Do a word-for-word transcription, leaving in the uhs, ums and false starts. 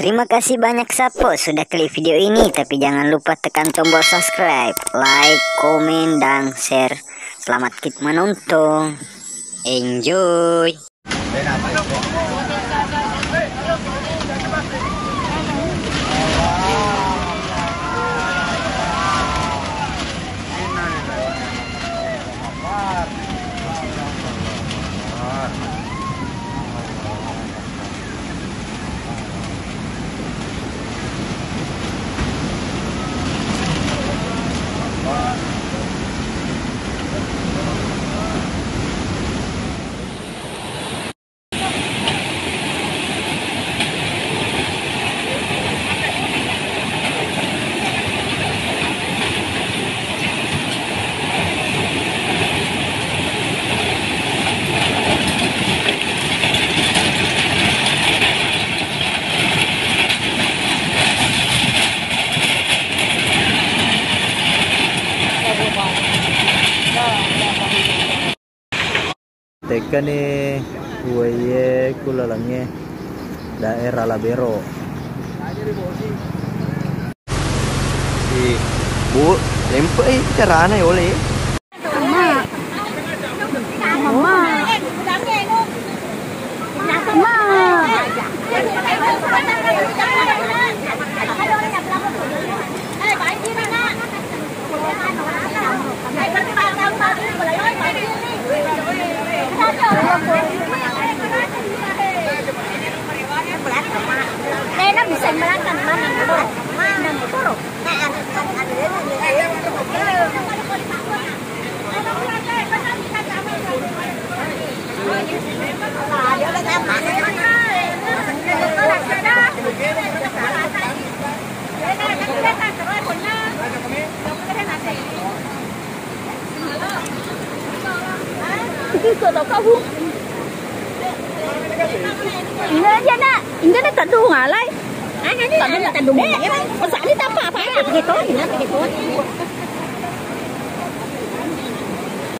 Terima kasih banyak Sappo sudah klik video ini, tapi jangan lupa tekan tombol subscribe, like, komen, dan share. Selamat kit menonton. Enjoy. Tekkani uwaiye ku lalengnge daerah Labero. Ih, Bu, tempe, eh, carana ya oleh. Mama. Mama. Mama. Rena bisa melangkah mana? Mana? Mana? Itu kau tahu kau? Enggak aja, Nak. Enggak ada tadung alai. Tadung, tadung. Eh, pesan ini tak apa-apa. Begitu, begitu.